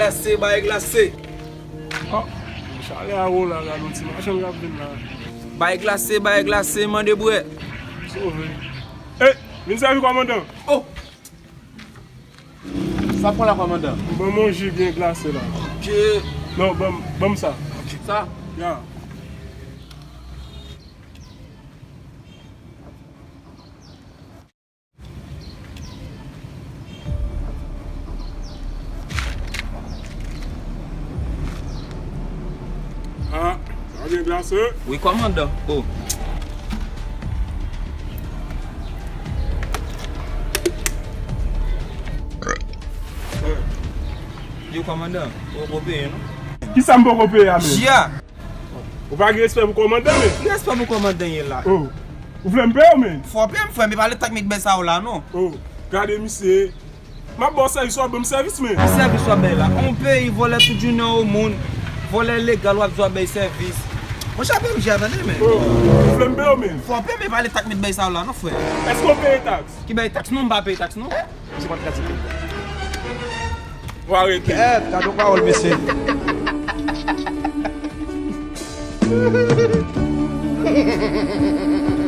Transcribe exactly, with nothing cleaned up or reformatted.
Glase, bay glase. Oh, chalè a wo la, gade yon ti machann k ap vin la. Bay glase, bay glase, mande bwè. Sove. Ey, vin sèvi kòmandan. Oh! Sa pran la, kòmandan? Ban m yon ji byen glase la. Ok. Non, ban m, ban m sa. Ok. Sa? Ya. Ah, sa byen glase. Wi, kòmandan. Oh. Yo, kòmandan, ou poko peye, non? Kisa m poko peye a menm? Ji a. Ou pa gen respè pou kòmandan, men? Ki respè pou kòmandan ye la? Oh. Ou vle m peye w, men? Fò peye m, frè, men pa leta k met bèy sa yo la, non. Oh. Gade misye. M ap ba w sèvis, w ap ban m sèvis, men. Ki sèvis w ap bay la? On peyi vòlè tout jounen o moun. Vòlè legal, w ap di w ap bay sèvis. Monchè, peye m ji a, tande, men. Oh. Ou vle m peye w, men? Fò peye m, men pa leta k met bèy sa yo la, non, frè. Èske w peye taks? Ki bay taks? Non, m pa peye taks, non. Misye pa t ka di peye. Ou arete. Kèt, gade yon pawòl, mesye.